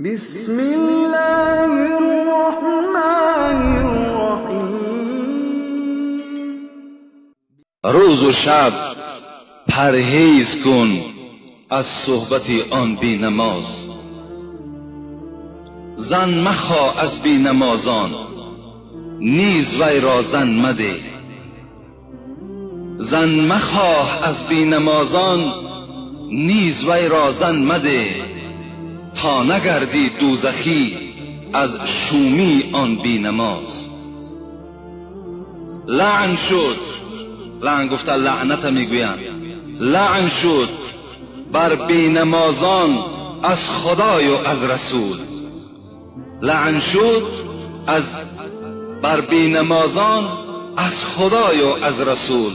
بسم الله الرحمن الرحیم. روز و شب پرهیز کن از صحبت آن بی نماز. زن مخواه از بی نمازان، نیز وی را زن مده. زن مخواه از بی نمازان، نیز وی را زن مده، تا نگردی دوزخی از شومی آن بی نماز. لعن شد، لعن گفته لعنت میگویند، لعن شد بر بی نمازان از خدای و از رسول. لعن شد از بر بی نمازان از خدای و از رسول.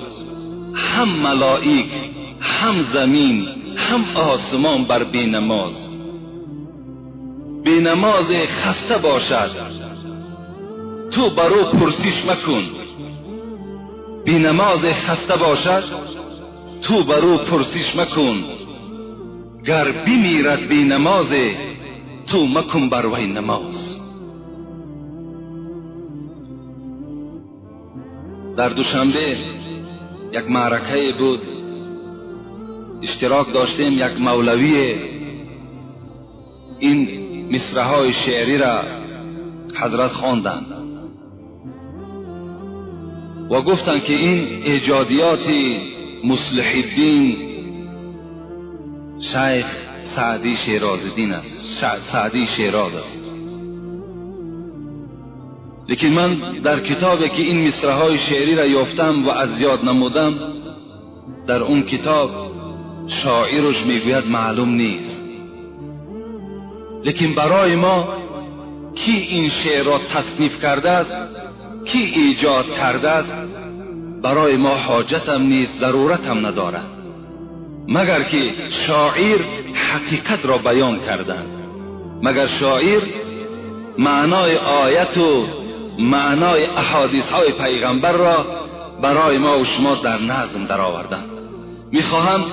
هم ملائک، هم زمین، هم آسمان بر بی نماز. بی نماز خسته باشد، تو بر او پرسش مکن. بی نماز خسته باشد، تو بر او پرسش مکن. گر بمیرد بی نماز، تو مکن بر وی نماز. در دوشنبه یک معرکه بود، اشتراک داشتیم. یک مولوی این مصرع‌های شعری را حضرت خواندند و گفتند که این ایجادیات مصلح الدین شیخ سعدی شیرازدین است، سعدی شیراز است. لیکن من در کتابی که این مصرع‌های شعری را یافتم و از یاد نمودم، در اون کتاب شاعرش میگوید معلوم نیست. لیکن برای ما کی این شعر را تصنیف کرده است، کی ایجاد کرده است، برای ما حاجتم نیست، ضرورتم ندارد، مگر که شاعر حقیقت را بیان کردند، مگر شاعر معنای آیت و معنای احادیث های پیغمبر را برای ما و شما در نظم درآوردند. میخواهم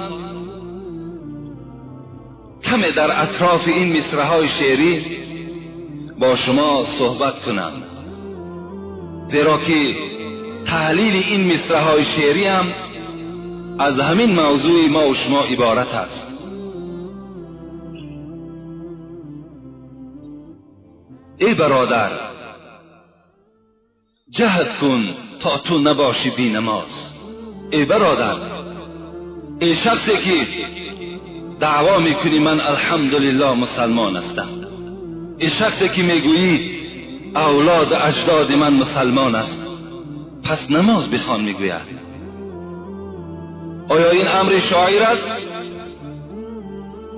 کمی در اطراف این مصرع‌های شعری با شما صحبت کنم، زیرا که تحلیل این مصرع‌های شعری هم از همین موضوع ما و شما عبارت است. ای برادر، جهد کن تا تو نباشی بی نماز. ای برادر، ای شخصی که دعوا میکنی من الحمدلله مسلمان هستم، ای شخصی که میگویی اولاد اجداد من مسلمان است، پس نماز بخوان. میگوید آیا این امر شاعر است؟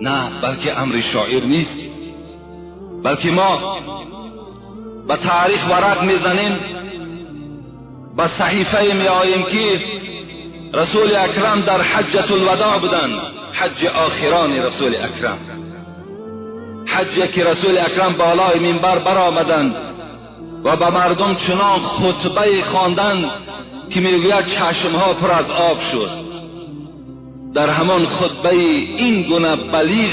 نه، بلکه امر شاعر نیست، بلکه ما به تاریخ ورق میزنیم، به صحیفه میآییم که رسول اکرم در حجة الوداع بودند، حج آخران رسول اکرم، حجی که رسول اکرم بالای منبر برآمدند و به مردم چنان خطبه خواندند که میگوید چشمها پر از آب شد. در همان خطبه این گونه بلیغ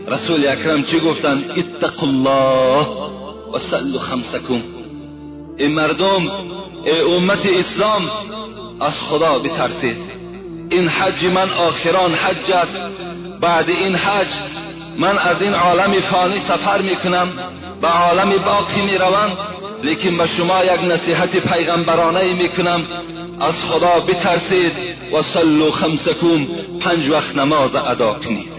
رسول اکرم چی گفتند؟ اتقوا الله و صلوا خمسکم. ای مردم، ای امت اسلام، از خدا بترسید. این حج من آخران حج است. بعد این حج من از این عالم فانی سفر میکنم، به عالم باقی میروم، لیکن به شما یک نصیحت پیغمبرانه میکنم، از خدا بترسید و صلوا خمسکم، 5 وقت نماز ادا کنید.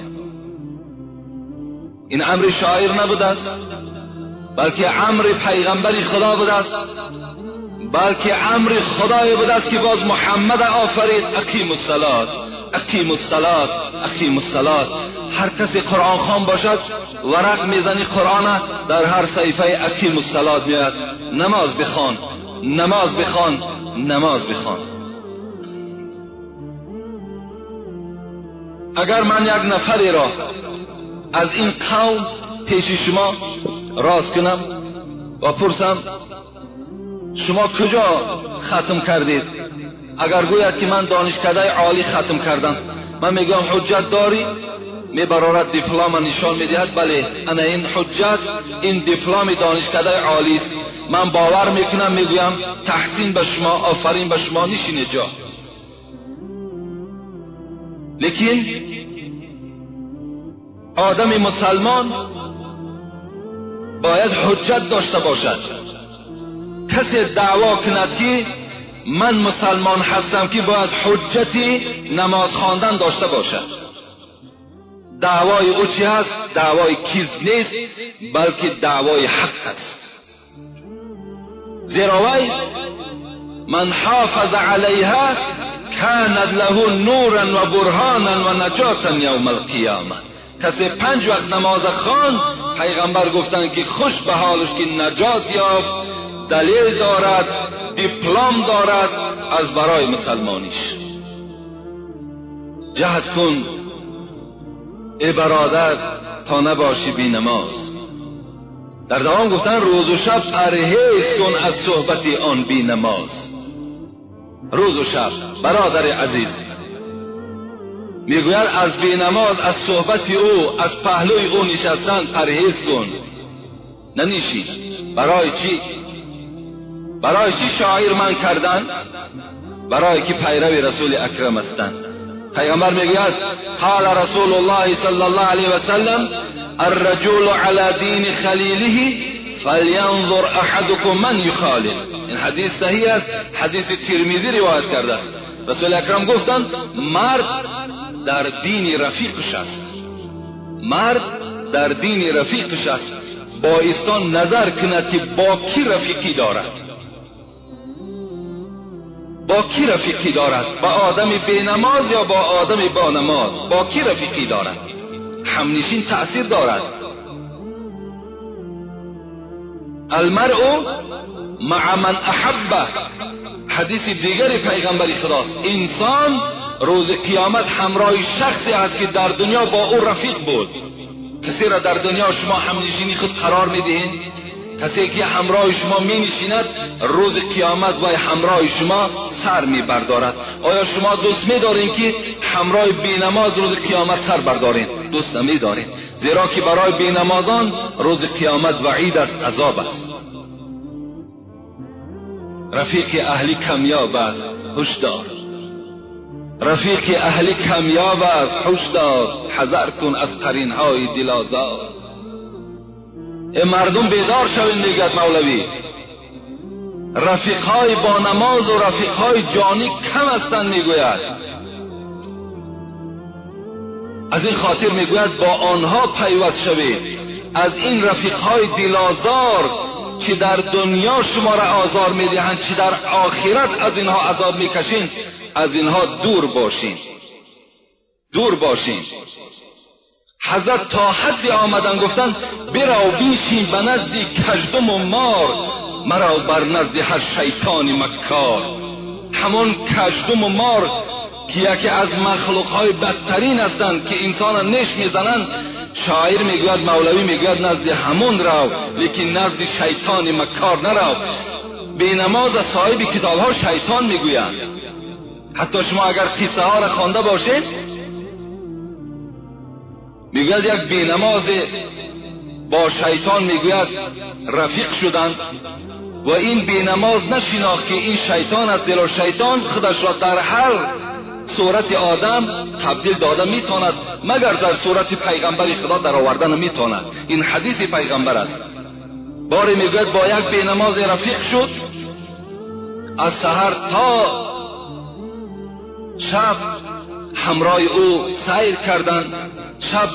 این امر شاعر نبوده است، بلکه امر پیغمبر خدا بوده است، بلکه امر خدای بوده است که باز محمد آفرید. اقیم الصلاة، اقیم الصلاة، اقیم الصلاة. هر کسی قرآن خوان باشد ورق میزنی قرآن، در هر صحیفه اقیم الصلاة میاد. نماز بخوان، نماز بخوان، نماز بخوان. اگر من یک نفری را از این قوم پیش شما راست کنم و پرسم شما کجا ختم کردید، اگر گوید که من دانشکده عالی ختم کردم، من میگم حجت داری؟ мебарорад, диплома нишон медиҳад. Бале, ана ин ҳуҷҷат, ин дипломи донишкадаи олист. Ман бовар мекунам, мегӯям: таҳсин ба шумо, офарин ба шумо, нишинед ҷо. Лекин одами мусалмон бояд ҳуҷҷат дошта бошад. Касе даъво кунад, ки ман мусалмон ҳастам, ки бояд ҳуҷҷати намоз хондан дошта бошад. Даъвои ӯ чӣ ҳаст? Даъвои кизб нест, балки даъвои ҳақ аст. Зеро вай من حافظ عليها كانت له نورا وبرهانا ونجاة يوم القيامة. کسی پنج وقت نماز خواند، پیغمبر گفتند که خوش به حالش که نجات یافت، دلیل دارد، دیپلم دارد از برای مسلمانیش. جهد کن ای برادر تا نباشی بی نماز. در دوام گفتن: روز و شب پرهیز کن از صحبت آن بی نماز. روز و شب، برادر عزیز، میگوید از بی نماز، از صحبت او، از پهلوی او نشستن پرهیز کن، ننیشی. برای چی؟ برای چی شاعر منع کردن؟ برای که پیرو رسول اکرم هستند. پیغمبر میگوید: قال رسول الله صلى الله عليه وسلم: الرجل على دين خليله فلينظر احدكم من يخالل. این حدیث صحیح است، حدیث ترمذی روایت کرده است. رسول اکرم گفتند: مرد در دین رفیقش است. مرد در دین رفیقش است. بایستان نظر کند که با کی رفیقی دارد، با کی رفیقی دارد، با آدم بینماز یا با آدم با نماز. با کی رفیقی دارد؟ همنشین تأثیر دارد. المرء مع من احبه، حدیث دیگر پیغمبر خداست. انسان روز قیامت همراه شخصی است که در دنیا با او رفیق بود. کسی را در دنیا شما همنشینی خود قرار میدهید، کسی که همراه شما می نشیند، روز قیامت وای همراه شما سر می بردارد. آیا شما دوست می دارین که همراه بینماز روز قیامت سر بردارین؟ دوست نمی دارین، زیرا که برای بینمازان روز قیامت وعید است، عذاب است. رفیق اهلی کمیاب است، هشدار. رفیق اهلی کمیاب است، هشدار. حذر کن از قرین های دلازار. ای مردم، بیدار شوید، میگوید مولوی. رفیق های با نماز و رفیق های جانی کم هستند، میگوید. از این خاطر میگوید با آنها پیوست شوید. از این رفیق های دلازار که در دنیا شما را آزار میدهند، چه در آخرت از اینها عذاب میکشین، از اینها دور باشین، دور باشین. حضرت تا حدی آمدن گفتن: برو بیشین به نزد کژدم و مار، مرا بر نزد هر شیطان مکار. همون کژدم و مار که یکی از مخلوق های بدترین هستند که انسان نیش میزنند، شاعر میگوید، مولوی میگوید: نزد همون رو، لیکن نزد شیطان مکار نرو. بینماز صاحب کتاب ها شیطان میگویند. حتی شما اگر قصه ها را خوانده باشید، میگوید یک بینماز با شیطان، میگوید، رفیق شدند و این بینماز نشناخت که این شیطان است، زیرا شیطان خودش را در هر صورت آدم تبدیل داده میتواند، مگر در صورت پیغمبر خدا در آوردن میتواند. این حدیث پیغمبر است. باری میگوید با یک بینماز رفیق شد، از سحر تا شب همراه او سیر کردند. شب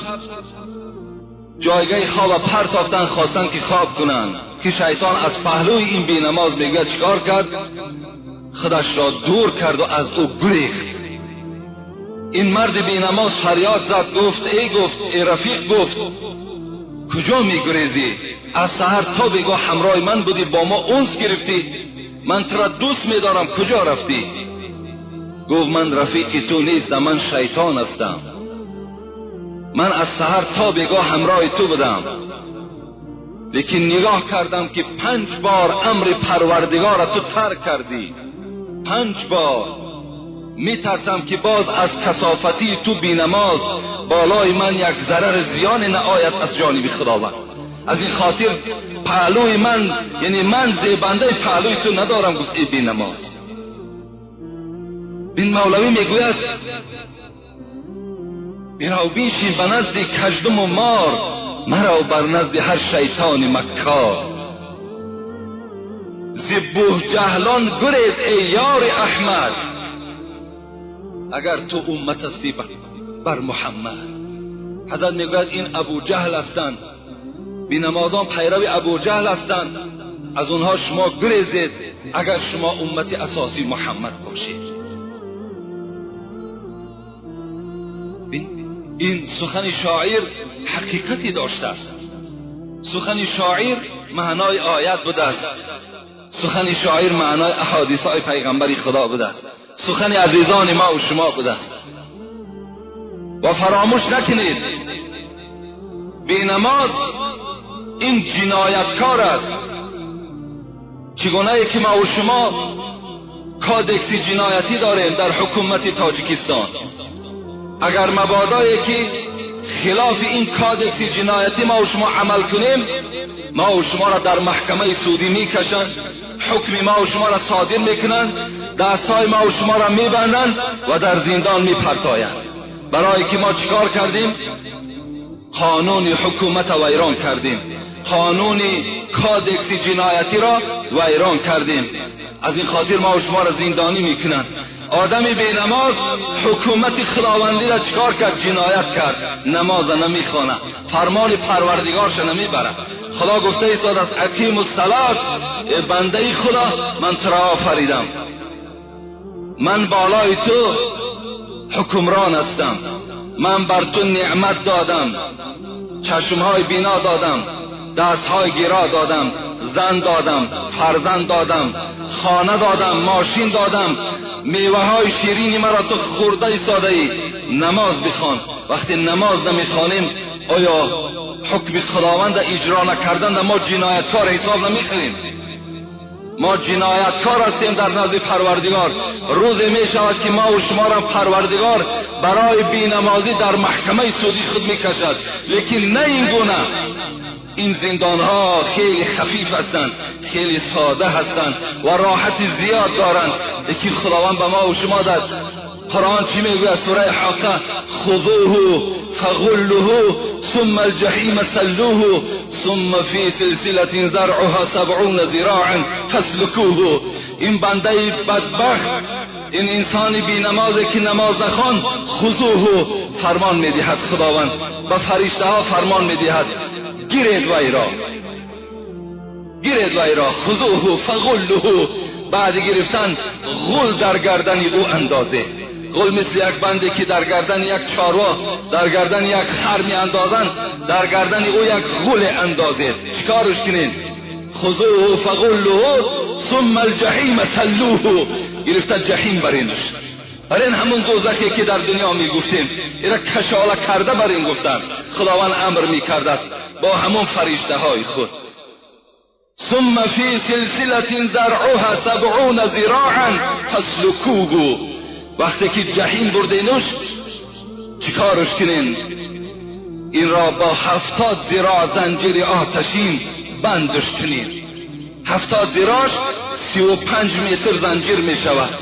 جایگاه خواب پرتافتن، خواستن که خواب کنند که شیطان از پهلوی این بینماز، میگوید، چیکار کرد؟ خودش را دور کرد و از او گریخت. این مرد بینماز فریاد زد، گفت: ای، گفت، ای رفیق، گفت، کجا میگریزی؟ از سحر تا بیگاه همراه من بودی، با ما انس گرفتی، من تو را دوست میدارم، کجا رفتی؟ گفت: من رفیق تو نیستم، من شیطان هستم. من از سحر تا بیگاه همراه تو بودم، لیکن نگاه کردم که پنج بار امر پروردگار تو ترک کردی، پنج بار. میترسم که باز از کثافتی تو بینماز بالای من یک ضرر زیان نآید از جانب خداوند. از این خاطر پهلوی من، یعنی من زیبنده پهلوی تو ندارم. گفت ای بینماز. بین مولوی میگوید برو بیشی به نزد کژدم و مار، مرا بر نزد هر شیطان مکار. ز بوجهلان گریز ای یار احمد، اگر تو امت هستی بر محمد. حضرت میگوید این ابو جهل هستند، بینمازان پیرو ابو جهل هستند، از اونها شما گریزید اگر شما امت اساسی محمد باشید. این سخن شاعر حقیقتی داشته است. سخن شاعر معنای آیت بوده است. سخن شاعر معنای احادیث های پیغمبر خدا بوده است. سخن عزیزان ما و شما بوده است. و فراموش نکنید بینماز این جنایتکار است. چگونه که ما و شما کادکس جنایتی داریم در حکومت تاجیکستان، اگر مبادایی که خلاف این کادکس جنایتی ما و شما عمل کنیم، ما و شما را در محکمه سودی میکشند، حکم ما و شما را صادر میکنند، دستهای ما و شما را میبندند و در زندان میپرتایند. برای که ما چیکار کردیم؟ قانون حکومت را ویران کردیم، قانون کادکس جنایتی را ویران کردیم. از این خاطر ما و شما را زندانی میکنند. آدم بی نماز حکومت خداوندی را چیکار کرد؟ جنایت کرد. نماز نمیخوانه، فرمان پروردگارش نمیبره. خدا گفته ایستاد از اقیم الصلاة، بنده خدا من تو را آفریدم، من بالای تو حکمران هستم، من بر تو نعمت دادم، چشمهای بینا دادم، دستهای گیرا دادم، زن دادم، فرزند دادم، خانه دادم، ماشین دادم، میوه های شیرینی مرا تو خورده ایستاده ای، نماز بخوان. وقتی نماز نمیخوانیم آیا حکم خداوند اجرا نکردن ما جنایتکار حساب نمیکنیم؟ ما جنایتکار هستیم در نزد پروردگار. روز می شود که ما و شما را پروردگار برای بینمازی در محکمه سودی خود میکشد. لیکن نه این گونه. این زندان ها خیلی خفیف هستند، خیلی ساده هستند و راحت زیاد دارند. لیکن خداوند به ما و شما در قرآن چی میگوید؟ سوره حاقه: خذوه فغلوه ثم الجحیم سلوه ثم فی سلسلة ذرعها 70 ذراعا فاسلكوه. این بنده بدبخت، این انسان بی نمازی که نماز نخوان، خذوه فرمان میدهد خداوند به فرشته ها فرمان میدهد گیرید وی را، گیرید وی را، خذوه فغلوه. بعد گرفتن غل در گردن او اندازه. غل مثل یک بنده که در گردن یک چاروا، در گردن یک خر می اندازند، در گردن او یک غل اندازه. چیکارش کنین؟ خذوه فغلوه ثم الجحیم سلوه. گرفته جحیم برینش، برین همون دوزخی که در دنیا می گفتیم، ایرا کشاله کرده برین گفتن. خداوند امر می کرده است با همون فرشته های خود. ثم فی سلسلة ذرعها 70 ذراعا فاسلكوه. وقتی که جحیم بردینوش چیکارش کنین؟ این را با 70 ذراع زنجیر آتشین بندش کنین. 70 ذراعش 35 متر زنجیر می شود.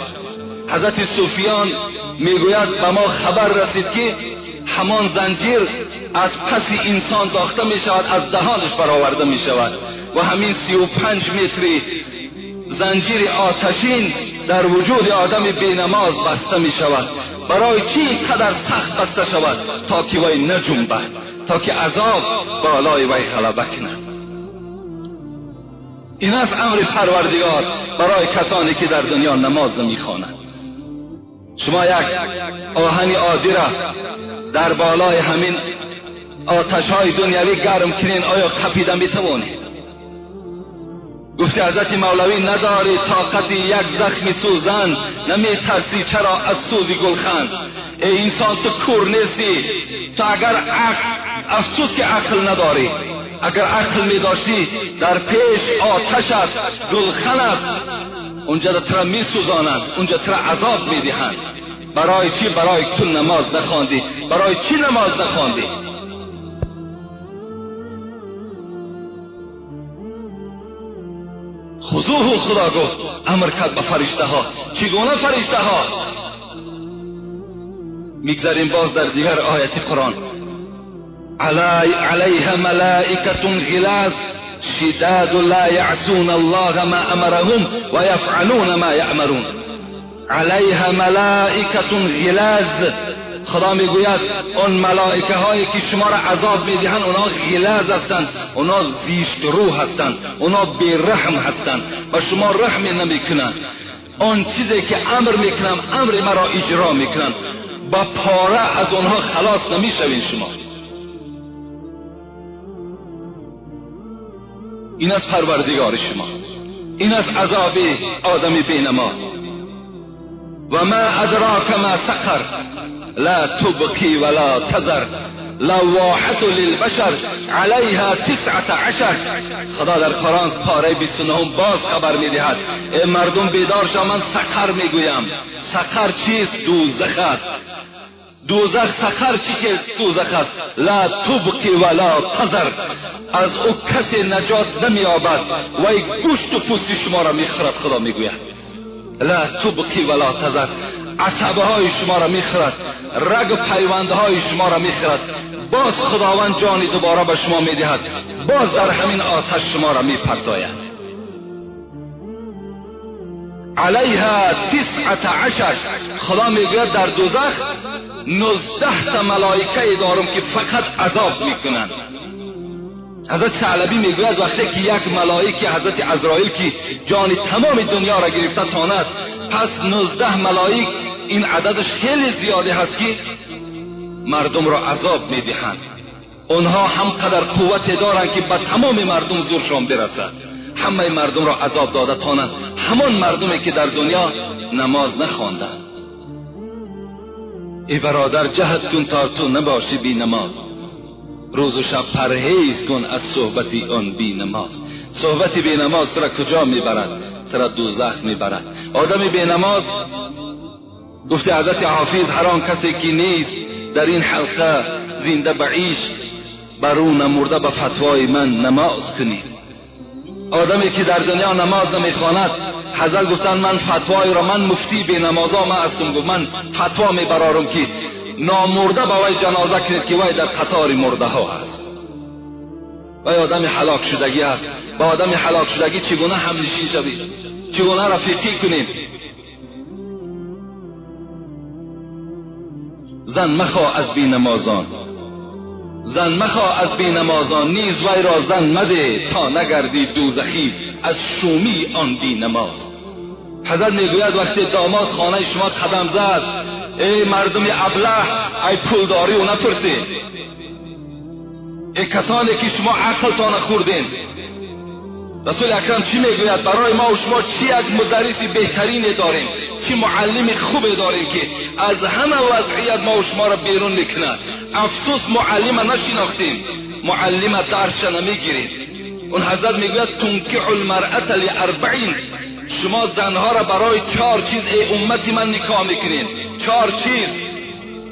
حضرت سفیان میگوید به ما خبر رسید که همان زنجیر از پس انسان ساخته می شود، از دهانش برآورده می شود و همین 35 متری زنجیر آتشین در وجود آدم بینماز بسته می شود. برای چی اینقدر سخت بسته شود؟ تا که وی نجنبد، تا که عذاب بالای وی غلبه کند. این است امر پروردگار برای کسانی که در دنیا نماز نمیخوانند. شما یک آهن عادی را در بالای همین آتش های دنیوی گرم کنین، آیا قپیده میتوانید؟ گفتی حضرت مولوی نداری طاقت یک زخم سوزن، نمی ترسی چرا از سوزی گلخن. ای انسان تو کور نیستی، تو اگر افسوس که عقل نداری، اگر عقل می داشتی در پیش آتش است، گلخن است، اونجا تر می سوزانند، اونجا تر عذاب می دهند. برای چی؟ برای تو نماز نخواندی. برای چی نماز نخواندی؟ خذوه، خدا گفت، امر کرد به فرشته ها. چگونه فرشته ها؟ میگذریم باز در دیگر آیت قرآن. علیها ملائکة غلاظ شداد لا یعصون الله ما امرهم و یفعلون ما یأمرون. علیها ملائکة غلاظ، خدا میگوید اون ملائکه هایی که شما را عذاب میدهند اونا غلاظ هستند، اونا زیشت رو هستند، اونا بیرحم هستند و شما رحم نمیکنند. آن چیزی که امر میکنم امر مرا اجرا میکنند، با پاره از اونها خلاص نمیشوین شما. این از پروردگار شما، این از عذاب آدم بی نماز. و ما ادراک ما سقر لا تبقی ولا تذر لواحة للبشر علیها 19. خدا در قرآن پاره 29 باز خبر میدهد ای مردم بیدار شو، من سقر میگویم. سقر چیست؟ دوزخ است. دوزخ سقر چی که دوزخ است؟ لا تبقی ولا تذر، از او کسی نجات نمییابد، وی گوشت و پوست شما را میخورد. خدا میگوید لا تبقی ولا تذر، عصبه های شما را میخورد، رگ و پیوندهای شما را میخورد. باز خداوند جانی دوباره به شما میدهد، باز در همین آتش شما را میپرتاید. علیها 19، خدا میگوید در دوزخ 19 تا ملائکه دارم که فقط عذاب میکنند. حضرت ثعلبی میگوید وقتی که یک ملائکه حضرت عزرائیل که جان تمام دنیا را گرفته تاند، پس 19 ملائک این عددش خیلی زیاده هست که مردم را عذاب میدهند. اونها هم قدر قوت دارند که به تمام مردم زورشان برسد، همه مردم را عذاب داده تانند، همان مردمی که در دنیا نماز نخواندند. ای برادر جهد کن تا تو نباشی بی نماز، روز و شب پرهیز کن از صحبتی آن بی نماز. صحبتی بی نماز را کجا میبرد؟ ترا دوزخ میبرد. آدم بی نماز، گفته حضرت حافظ، هر آن کسی که نیست در این حلقه زنده بعیش، بر او نمرده به فتوای من نماز کنید. آدمی که در دنیا نماز نمیخواند، حضرت گفتن من فتوای را، من مفتی بی نمازا من هستم، گفت من فتوا میبرارم که نامرده با وی جنازه کنید که وی در قطار مرده ها هست. وی آدم هلاک شدگی است. با آدم هلاک شدگی چگونه همنشین شوید؟ چگونه رفیقی کنیم؟ زن مخواه از بی نمازان، زن مخواه از بی نمازان، نیز وی را زن مده تا نگردی دوزخی از شومی آن بی نماز. حضرت میگوید وقتی داماد خانه شما قدم زد، ای مردم ابله، ای پولداری و نپرسید، ای کسانی که شما عقلتان خوردین. رسول اکرم چی میگوید؟ برای ما و شما چی یک مدرس بهترین داریم، چی معلم خوب داریم که از همه وضعیت ما و شما را بیرون میکند. افسوس معلم نشناختیم، معلم درس نمیگیریم. اون حضرت میگوید تنکح المرأة لاربعین، شما زنها را برای 4 چیز ای امتی من نکاح میکنین. 4 چیز،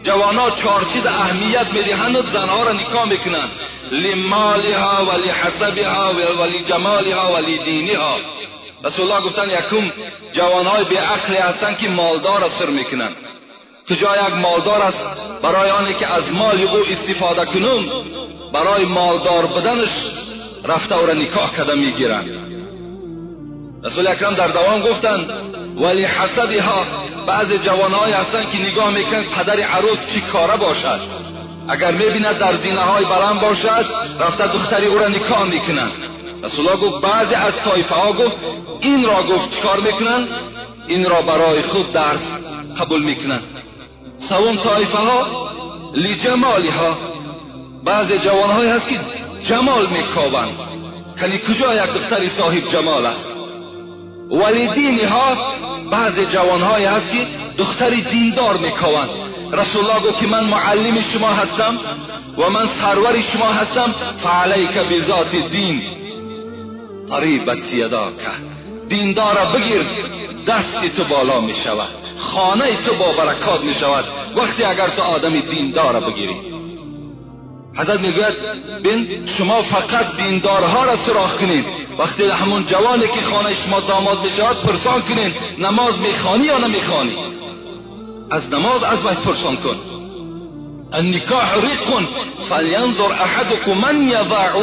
جوانا 4 چیز اهمیت میدهند و زنها را نکاح میکنند: لمالها و لحسبها و لجمالها و لدینها. رسول الله گفتن یکم جوانهای بی عقلی هستند که مالدار را سر میکنند. کجا یک مالدار است، برای آنی که از مال او استفاده کنم، برای مالدار بدنش رفته او را نکاح کرده میگیرند. رسول اکرم در دوام گفتند ولی حسبها، بعض جوانهای هستند که نگاه میکنند پدر عروس چی کاره باشد، اگر میبیند در زینه های بلند باشد رفته دختری او را نکاح میکنند. رسول الله گفت بعضی از طایفه ها گفت این را گفت چیکار میکنند؟ این را برای خود درس قبول میکنند. سوم طایفه ها لجمالها، بعضی جوانهای هست که جمال میکابند، یعنی کجا یک دختری صاحب جمال است. ولی دینها، بعضی جوانهای هست که دختری دیندار میکاوند. رسول الله گفت که من معلم شما هستم و من سرور شما هستم، فعلیک بذات دین تریبت یداک، دیندار را بگیر دست تو بالا می شود. خانه تو با برکات می شود وقتی اگر تو آدم دیندار بگیری. حضرت میگوید بین شما فقط دیندارها را سراغ کنید، وقتی همون جوانی که خانه شما داماد می شود پرسان کنید نماز میخوانی یا نمیخوانی، از نماز از وی پرسان کن. النکاح رق فلینظر احدکم من یضع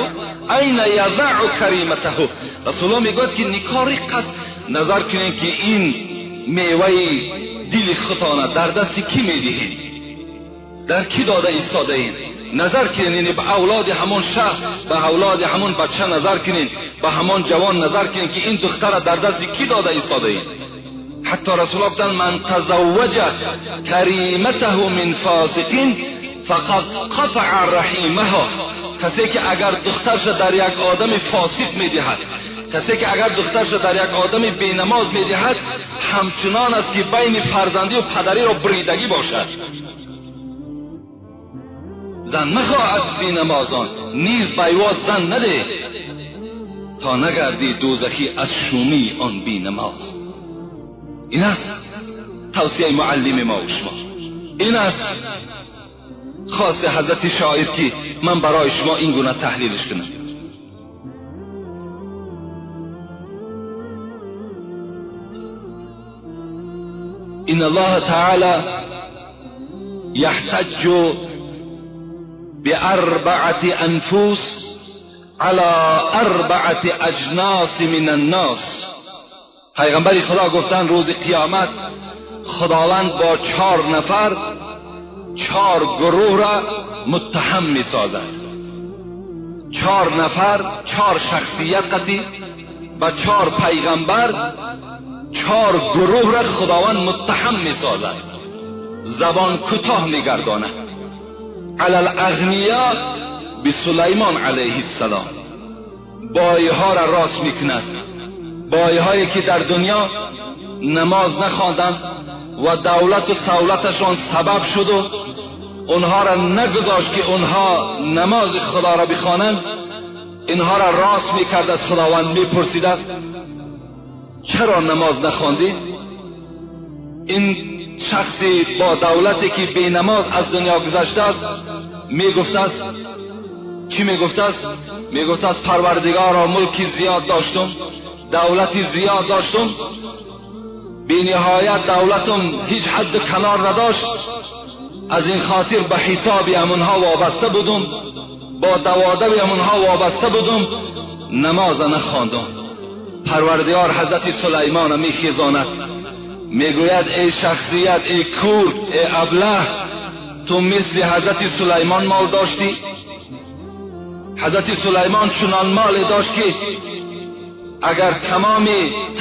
این یضع کریمته. رسول الله میگوید که نکاح رق است، نظر کنید که این میوه دل خودتان در دست کی میدهید، در کی داده ایستاده اید. نظر کنید، یعنی به اولاد همون شخص، به اولاد همون بچه نظر کنید، به همون جوان نظر کنید که این دختر در دست کی داده ایستاده اید. حتی رسول الله گفتند من تزوج کریمته من فاسقین فقد قطع رحیمها. کسی که اگر دخترش در یک آدم فاسق میدهد، کسی که اگر دخترش در یک آدم بینماز میدهد، همچنان است که بین فرزندی و پدری را بریدگی باشد. زن مخواه از بینمازان، نیز بیواد زن نده تا نگردی دوزخی از شومی آن بینماز. این است توصیه معلم ما و شما، این است خاص حضرت شاعر که من برای شما این گونه تحلیلش کنم. ان الله تعالی یحتج بأربعة انفس على اربعة اجناس من الناس. پیغمبر خدا گفتن روز قیامت خداوند با 4 نفر 4 گروه را متهم می سازد. 4 نفر 4 شخصیت قطعی با 4 پیغمبر 4 گروه را خداوند متهم می سازد، زبان کوتاه می گرداند. علی الاغنیا بسلیمان علیه السلام، بایها را راست می کند، بایهایی که در دنیا نماز نخواندند و دولت و سولتشان سبب شد و اونها را نگذاشت که اونها نماز خدا را بخوانند، اینها را راست میکرد. از خداوند میپرسید است چرا نماز نخواندی؟ این شخصی با دولتی که بی نماز از دنیا گذشته است میگفت است، چی میگفت است؟ میگفت است پروردگارا ملکی زیاد داشتم، دولتی زیاد داشتم، بی نهایت دولتم هیچ حد کنار نداشت، از این خاطر به حساب امونها وابسته بودم، با دوادو امونها وابسته بودم، نماز نخواندم. پروردگار حضرت سلیمان میخیزاند، میگوید ای شخصیت، ای کور، ای ابله، تو مثل حضرت سلیمان مال داشتی؟ حضرت سلیمان چنان مال داشت که اگر تمام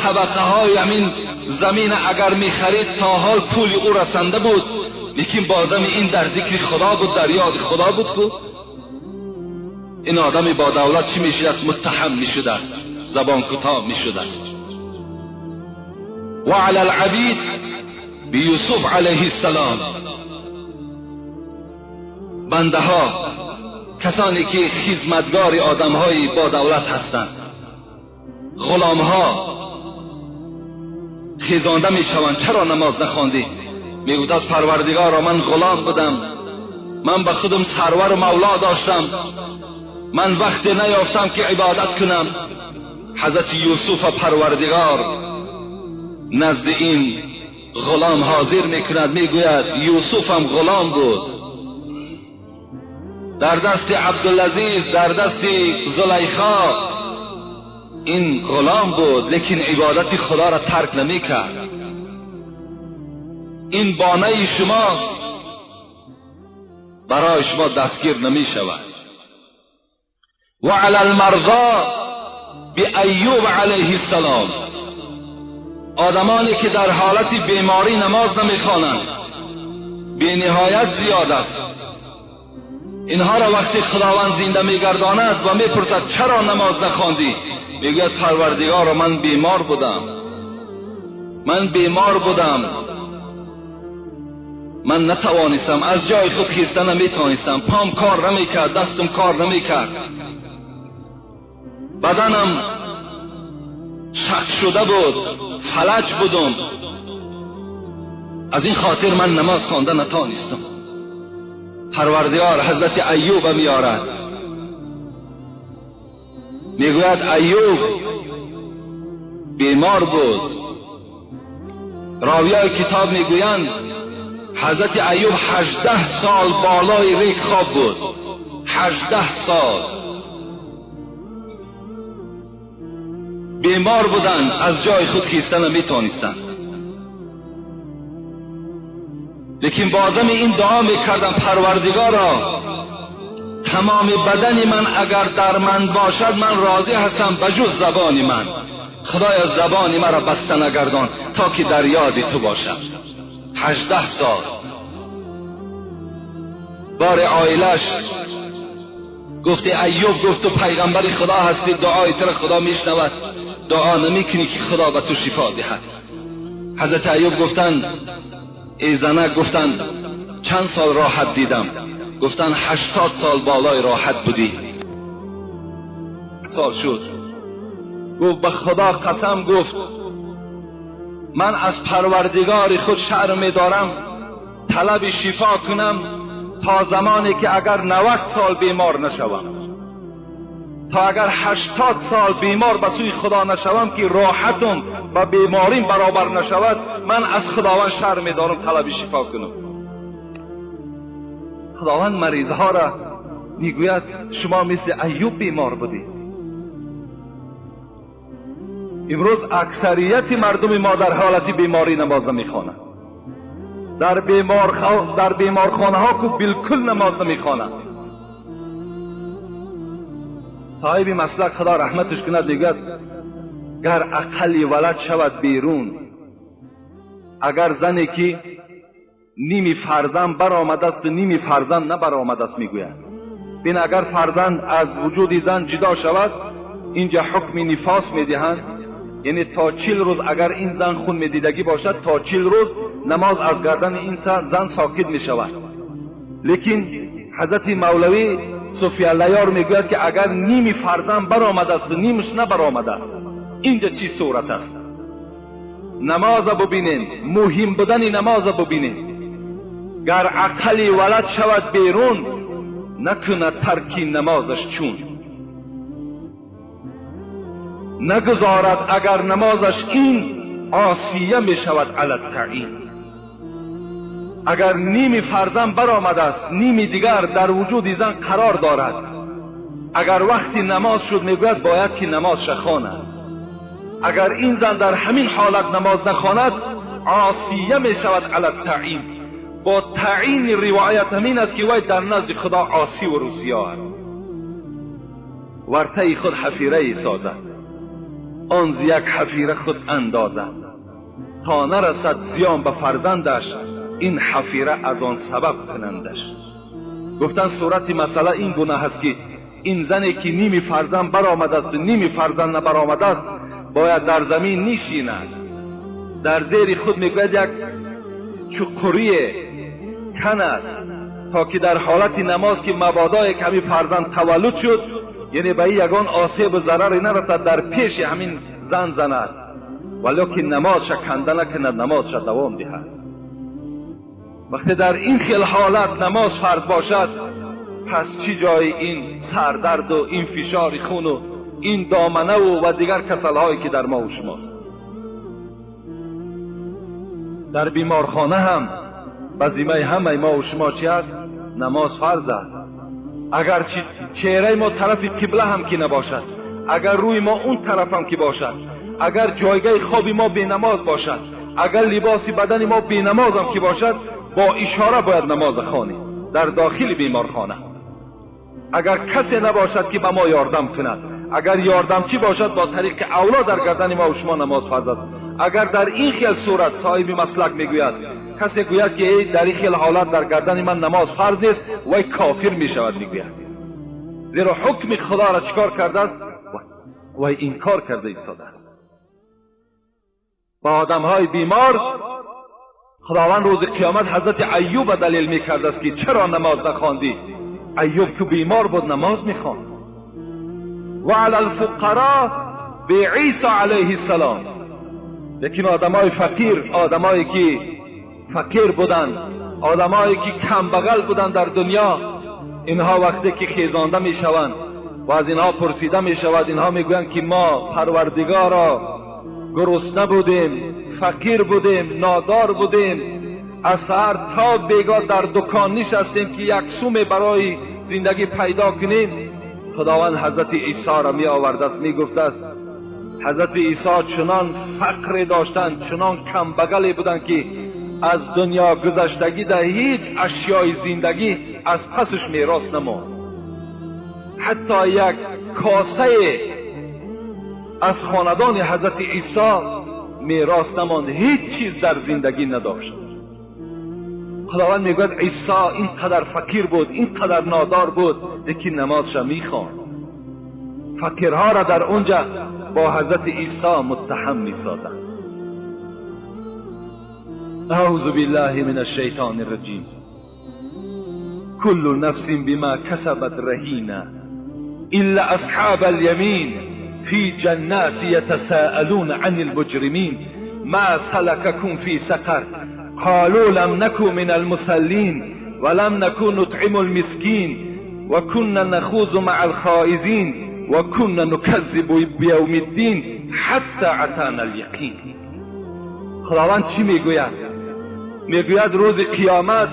طبقه های همین زمین اگر میخرید تا حال پول او رسنده بود، لیکن بازم این در ذکر خدا بود، در یاد خدا بود که این آدم با دولت چی میشد است؟ متهم میشد است، زبان کوتاه میشد است. و علی العبید بیوسف علیه السلام، بنده ها، کسانی که خدمتگار آدم های با دولت هستند، غلام ها خیزانده می شوند، چرا نماز نخواندی؟ میگفت از پروردگارا من غلام بودم، من به خودم سرور و مولا داشتم، من وقت نیافتم که عبادت کنم. حضرت یوسف پروردگار نزد این غلام حاضر میکند، میگوید یوسف هم غلام بود، در دست عبدالعزیز، در دست زلیخا این غلام بود، لیکن عبادت خدا را ترک نمی کرد. این بانه شما برای شما دستگیر نمی شود. و علی المرضا بایوب علیه السلام، آدمانی که در حالت بیماری نماز نمیخوانند بی نهایت زیاد است. اینها را وقتی خداوند زنده میگرداند و میپرسد چرا نماز نخواندی، میگوید پروردگارا من بیمار بودم، من بیمار بودم، من نتوانستم از جای خود خیسته نمیتوانستم، پام کار نمیکرد، دستم کار نمیکرد، بدنم شق شده بود، فلج بودم، Аз ин хотир ман намоз хонда натонистам. Парвардигор ҳазрати Айюб меорад, мегӯяд Айюб бемор буд. Ровиёи китоб мегӯянд ҳазрати Айюб 18 сол болои рег хоб буд. 18 сол бемор буданд, аз ҷои худ хиста наметавонистанд. Лекин бо одами ин дуо мекардам: Парвардигоро, тамоми бадани ман агар дар ман бошад ман розӣ ҳастам, ба ҷуз забони ман. Худоё, забони маро баста нагардон то ки дар ёди ту бошам. 18 сол бори оилаш гуфти Айюб, гуфт ту пайғамбари Худо ҳастӣ, дуои туро Худо мешнавад, дуо намекунӣ ки Худо ба ту шифо диҳад. Ҳазрати Айюб гуфтанд: эй занак, гуфтанд чанд сол роҳат дидам? Гуфтанд 80 сол болои роҳат будӣ. Сол шуд. Гуфт ба Худо қасам, гуфт ман аз Парвардигори худ шарм медорам талаби шифо кунам то замоне ки агар 90 сол бемор нашавам, то агар 80 сол бемор ба сӯи Худо нашавам ки роҳатум ба беморим баробар нашавад, ман аз Худованд шарм медорам талаби шифо кунам. Худованд маризҳоро мегӯяд шумо мисли Айюб бемор будед. Имрӯз аксарияти мардуми мо дар ҳолати беморӣ намоз намехонанд. Дар беморхонаҳо ку билкул намоз намехонанд. Соҳиби маслак, Худо раҳматаш кунад, мегӯяд гар ақалли валад шавад берун, агар зане ки ними фарзанд баромадасту ними фарзанд набаромадаст, мегӯяд бин агар фарзанд аз вуҷуди зан ҷудо шавад, инҷа ҳукми нифос медиҳанд, яъне то 40 рӯз агар ин зан хун медидагӣ бошад, то 40 рӯз намоз аз гардани ин зан сокит мешавад. Лекин ҳазрати Мавлавӣ Суфияллаёр мегӯяд ки агар ними фарзанд баромадасту нимаш набаромадааст, инҷа чӣ сурат аст? Намоза бубинем, муҳим будани намоза бубинем. Гар ақали валад шавад берун, накунад тарки намозаш чун нагузорад агар намозаш ин осия мешавад алат-таъин. Агар ними фарзанд баромадааст, ними дигар дар вуҷуди зан қарор дорад, агар вақти намоз шуд, мегӯяд бояд ки намозша хонад. Агар ин зан дар ҳамин ҳолат намоз нахонад, осия мешавад алат-таъин. Бо таъини ривоят ҳамин аст ки вай дар назди Худо осиву русиё аст. Вартаи худ ҳафирае созад, он зи як ҳафира худ андозад, то нарасад зиён ба фарзандаш, ин ҳафира аз он сабаб кунандаш. Гуфтан сурати масъала ин гуна ҳаст ки ин зане ки ними фарзанд баромадасту ними фарзанд набаромадааст, бояд дар замин нишинад, дар зери худ мегӯяд як чуқурие канад, то ки дар ҳолати намоз ки мабодое ки ҳамин фарзанд таваллуд шуд, яъне ба ин ягон осебу зараре нарасад, дар пеши ҳамин зан занад, валекин намозша канда накунад, намозша давом диҳад. Вақте дар ин хел ҳолат намоз фарз бошад, пас чӣ ҷои ин сардарду ин фишори хуну ин доманаву ва дигар касалҳое ки дар мову шумост? Дар беморхона ҳам ба зиммаи ҳамаи мову шумо чӣ аст? Намоз фарз аст. Агар чеҳраи мо тарафи қибла ҳам ки набошад, агар рӯи мо он тараф ҳам ки бошад, агар ҷойгаи хоби мо бенамоз бошад, агар либоси бадани мо бенамоз ҳам ки бошад, бо ишора бояд намоза хонем дар дохили беморхона. Агар касе набошад ки ба мо ёрдам кунад, агар ёрдамчӣ бошад, бо тариқи авло дар гардани мо шумо намоз фарз аст. Агар дар ин хел сурат соҳиби маслак мегӯяд, касе гӯяд ки эй дар ин хел ҳолат дар гардани ман намоз фарз нест, вай кофир мешавад, мегӯяд. Зеро ҳукми Худоро чӣ кор кардааст? Вай инкор карда истодааст. Ба одамҳои бемор Худованд рӯзи қиёмат ҳазрати Айюба далел мекардааст ки чаро намоз нахондӣ? Айюб ки бемор буд намоз мехонд. Ва ала алфуқаро би Исо алайҳи ссалом. Лекин одамои фақир, одамое ки فقیر بودند، آدمایی که کمبغل بودند در دنیا، اینها وقتی که خیزانده میشوند و از اینها پرسیده میشود، اینها میگویند که ما پروردگارا گرسنه بودیم، فقیر بودیم، نادار بودیم، از سحر تا بیگاه در دکان نشستیم که یک سوم برای زندگی پیدا کنیم. خداوند حضرت عیسی را می آورده است، می گفته است حضرت عیسی چنان فقر داشتند، چنان کمبغلی بودند که از دنیا گذشتگی در هیچ اشیای زندگی از پسش میراث نماند. حتی یک کاسه از خاندان حضرت عیسی میراث نماند، هیچ چیز در زندگی نداشت. خداوند میگوید عیسی اینقدر فقیر بود، اینقدر نادار بود، لیکن نمازش میخواند. فقیرها را در اونجا با حضرت عیسی متهم میسازند. اعوذ بالله من الشیطان الرجیم. كل نفس بما كسبت رهینه الا اصحاب الیمین فی جنات یتساءلون عن المجرمین ما سلککم فی سقر قالوا لم نكن من المصلين ولم نكن نطعم المسكين وكنا نخوض مع الخائزين وكنا نكذب بيوم الدين حتى اتانا اليقين. خداوند چی میگوید؟ میگوید روز قیامت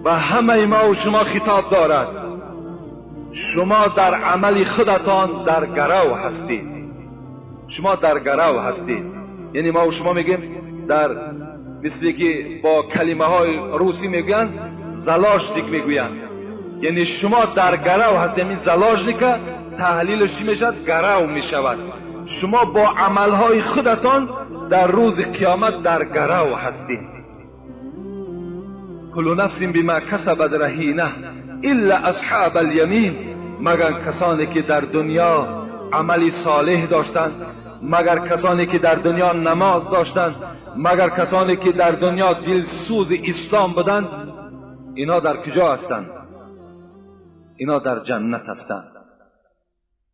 به همه ما و شما خطاب دارد، شما در عمل خودتان در گرو هستید. شما در گرو هستید، یعنی ما و شما میگیم در مثلی که با کلمه های روسی میگویند заложник میگویند، یعنی شما در گرو هستید. یعنی заложник تحلیلش چی میشود؟ گرو میشود. شما با عملهای خودتان در روز قیامت در گرو هستید. کل نفس بما کسبت رهینه الا اصحاب الیمین، مگر کسانی که در دنیا عمل صالح داشتند، مگر کسانی که در دنیا نماز داشتند، مگر کسانی که در دنیا دلسوز اسلام بودند، اینا در کجا هستند؟ اینا در جنت هستند.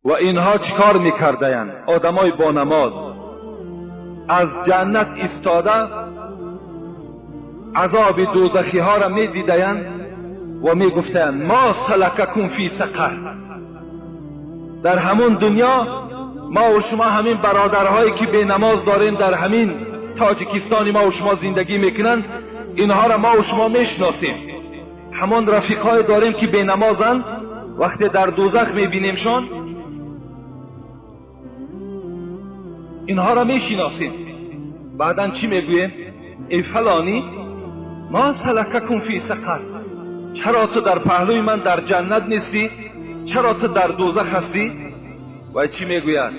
و اینها چیکار میکردند؟ آدمای با نماز از جنت ایستاده عذاب دوزخی ها را میدیدند و میگفتند ما سلککم فی سقر. در همون دنیا ما و شما همین برادرهایی که به نماز داریم در همین تاجیکستان ما و شما زندگی میکنند، اینها را ما و شما میشناسیم. همان رفیقهای داریم که به نمازند، وقتی در دوزخ میبینیمشان اینها را میشناسیم. بعدا چی میگوییم؟ ای فلانی ما سلککم فی سقر، چرا تو در پهلوی من در جنت نیستی؟ چرا تو در دوزخ هستی؟ و چی میگوید؟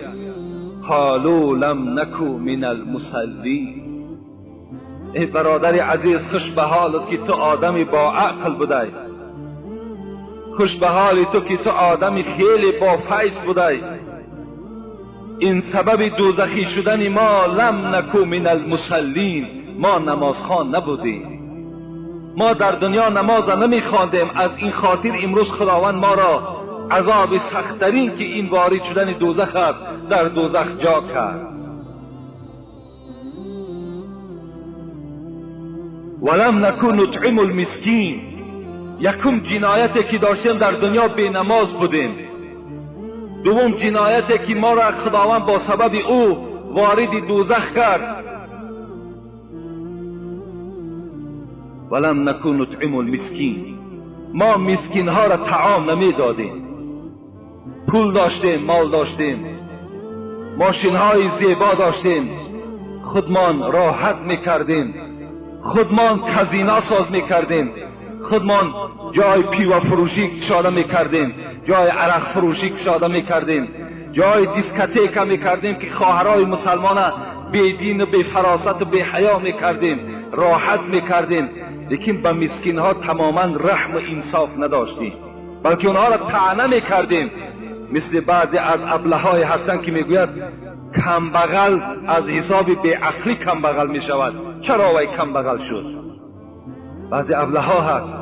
قالوا لم نکو من المصلین. ای برادر عزیز، خوش به حالت که تو آدمی با عقل بودی، خوش به حال تو که تو آدمی خیلی با فیض بودی. این سبب دوزخی شدن ما لم نکو من المصلین، ما نمازخوان نبودیم، ما در دنیا نماز نمیخواندیم. از این خاطر امروز خداوند ما را عذاب سخت‌ترین که این وارد شدن دوزخ است در دوزخ جا کرد. ولم نکن نطعم المسکین. یکم جنایتی که داشتیم در دنیا بی نماز بودیم. دوم جنایتی که ما را خداوند با سبب او وارد دوزخ کرد، ولم نکن نطعم المسکین. ما مسکین ها را طعام نمیدادیم. پول داشتیم، مال داشتیم، ماشین های زیبا داشتیم، خودمان راحت میکردیم، خودمان کزینا ساز میکردیم، خودمان جای پیوه فروشی کشاده میکردیم، جای عرق فروشی کشاده میکردیم، جای دیسکتیک میکردیم که خواهرای مسلمان بی دین و بی فراست و بی حیا میکردیم، راحت میکردیم. لیکن به مسکین ها تماما رحم و انصاف نداشتیم، بلکه اونها را طعنه میکردیم. مثل بعضی از ابله های هستند که میگوید کمبغل از حساب بیعقلی کمبغل میشود، چرا وی کمبغل شد؟ بعضی ابله ها هست،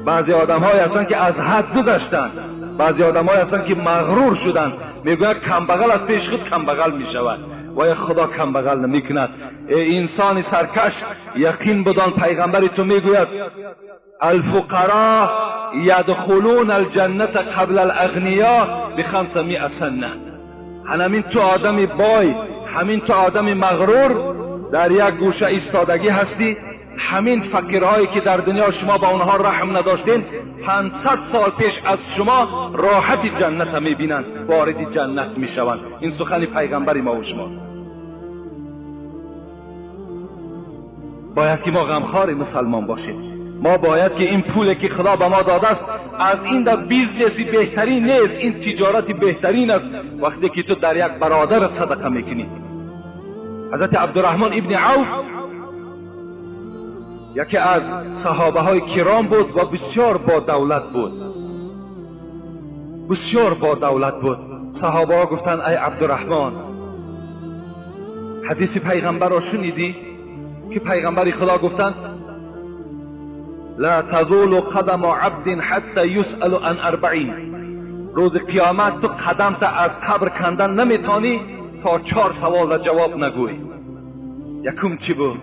بعضی آدم های هستند که از حد گذشتند، بعضی آدم های هستند که مغرور شدند، میگوید کمبغل از پیش خود کمبغل میشود. و یا خدا کم بغل نمیکند. ای انسان سرکش، یقین بدان پیغمبر تو میگوید الفقراء یدخلون الجنة قبل الاغنیاء ب500 سنه. همین تو آدم بای، همین تو آدم مغرور در یک گوشه ایستادگی هستی، همین فقیرهایی که در دنیا شما با اونها رحم نداشتین 500 سال پیش از شما راحت جنت میبینند، وارد جنت میشوند. این سخن پیغمبر ما و شماست. باید که ما غمخوار مسلمان باشیم. ما باید که این پولی که خدا به ما داده است از این در business بهترین نیست، این تجارت بهترین است. وقتی که تو در یک برادر صدقه میکنی. حضرت عبدالرحمن ابن عوف یکی از صحابه های کرام بود و بسیار با دولت بود، بسیار با دولت بود. صحابه ها گفتند ای عبدالرحمن، حدیث پیغمبر را شنیدی که پیغمبر خدا گفتند لا تزول قدم عبد حتی یسأل عن 40. روز قیامت تو قدم تا از قبر کندن نمیتانی تا 4 سوال را جواب نگوی. یکم چی بود؟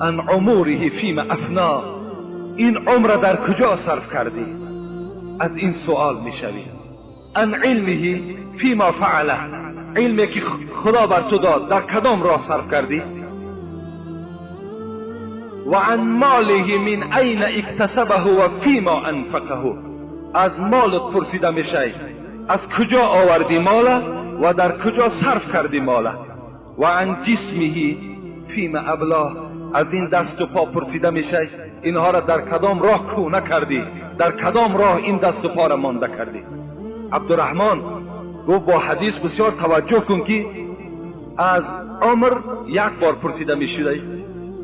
عن عمره فیما افنا. این عمر در کجا صرف کردی؟ از این سوال میشوی. عن علمه فیما فعل. علمی که خدا بر تو داد در کدام راه صرف کردی؟ و عن ماله من این اکتسبه و فیما انفقه. از مالت پرسیده میشی، از کجا آوردی ماله و در کجا صرف کردی ماله. و عن جسمه فیما ابلاه. از این دست و پا پرسیده میشه، اینها را در کدام راه کونه کردی، در کدام راه این دست و پا را مانده کردی. عبدالرحمن گفت با حدیث بسیار توجه کن که از عمر یک بار پرسیده میشده،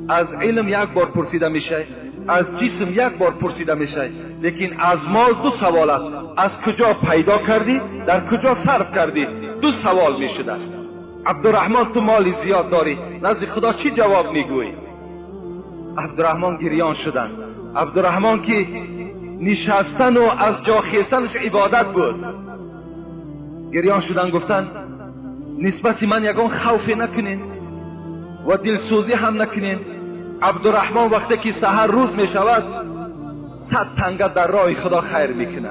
از علم یک بار پرسیده میشه، از جسم یک بار پرسیده میشه، لیکن از مال 2 سوال است. از کجا پیدا کردی، در کجا صرف کردی؟ 2 سوال میشده است. عبدالرحمن تو مال زیاد داری، نزد خدا چی جواب میگویی؟ عبدالرحمن گریان شدند. عبدالرحمن که نشستن و از جا خیستنش عبادت بود، گریان شدن، گفتن نسبت من یگان خوفی نکنین و دلسوزی هم نکنین. عبدالرحمن وقتی که سحر روز می شود 100 تنگه در راه خدا خیر میکنه.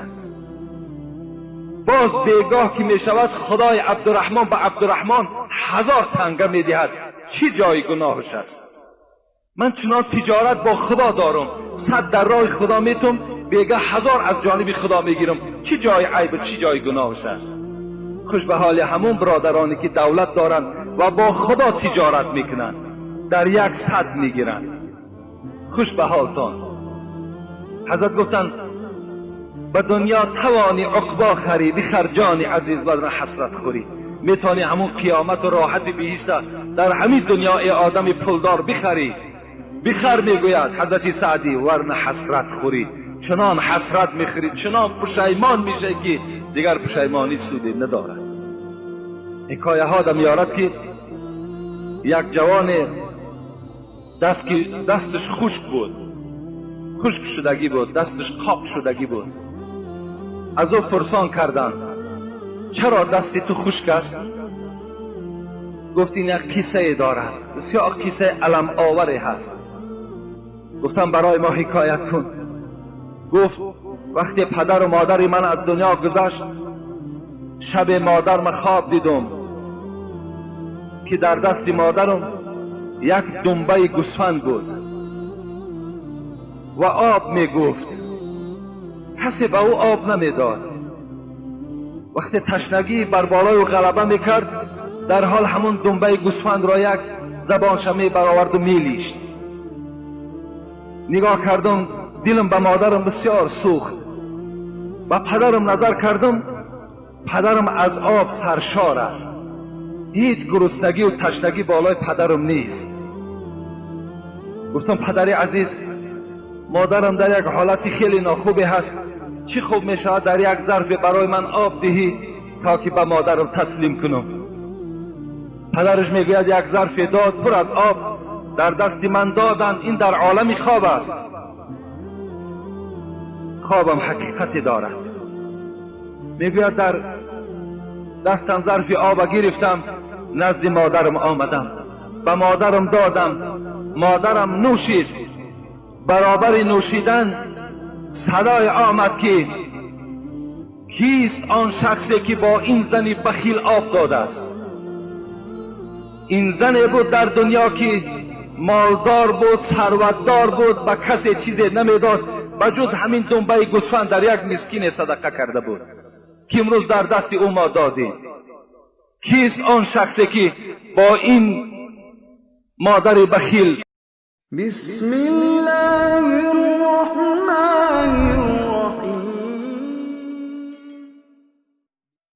باز بیگاه که می شود خدای عبدالرحمن به عبدالرحمن 1000 تنگه می دهد. چی جای گناهش است؟ من چنان تجارت با خدا دارم، 100 در راه خدا میتم، بیگه 1000 از جانب خدا میگیرم. چی جای عیب و چی جای گناهش است؟ خوش به حال همون برادرانی که دولت دارند و با خدا تجارت میکنند، در یک 100 میگیرند. خوش به حالتان. حضرت گفتند به دنیا توانی عقبا خری، بخر جان عزیز بدن حسرت خوری. میتونی همون قیامت و راحت بهشت در همین دنیا ای آدم پولدار بخری. بخر میگوید حضرت سعدی، ورنه حسرت خوری. چنان حسرت میخوری، چنان پشیمان میشه که دیگر پشیمانی سودی ندارد. حکایه ها دم میارد که یک جوان دستش خشک بود، خشک شدگی بود، دستش قاپ شدگی بود. از او پرسان کردند چرا دستی تو خشک است؟ گفت این یک قصه دارد، بسیار قصه الم آوری هست. گفتم برای ما حکایت کن. گفت وقتی پدر و مادر من از دنیا گذشت، شب مادر من خواب دیدم که در دست مادرم یک دنبه گوسفند بود و آب میگفت، کسی به او آب نمیداد. وقتی تشنگی بر بالای او غلبه میکرد، در حال همون دنبه گوسفند را یک زبانش می برآورد و میلیشت. نگاه کردم، دلم به مادرم بسیار سوخت. به پدرم نظر کردم، پدرم از آب سرشار است، هیچ گرسنگی و تشنگی بالای پدرم نیست. گفتم پدر عزیز، مادرم در یک حالت خیلی ناخوبی هست، چی خوب می شود در یک ظرف برای من آب دهی تا که به مادرم تسلیم کنم. پدرش میگوید یک ظرف داد پر از آب در دست من دادن، این در عالم خواب است، خوابم حقیقتی دارد. میگوید در دستم ظرف آب گرفتم، Назди модарам омадам, ба модарам додам, модарам нӯшид. Баробари нӯшидан садой омад, ки кист он шахсе, ки бо ин зани бахил об додааст? Ин зане буд дар дунё, ки молдор буд, сарватдор буд, ба касе чизе намедод, ба ҷуз ҳамин думбаи гӯсфанд дар як мискине садақа карда буд, ки имрӯз дар дасти ӯ мо додем. Кист он шахсе, ки бо ин модари бахил بسم الله الرحمن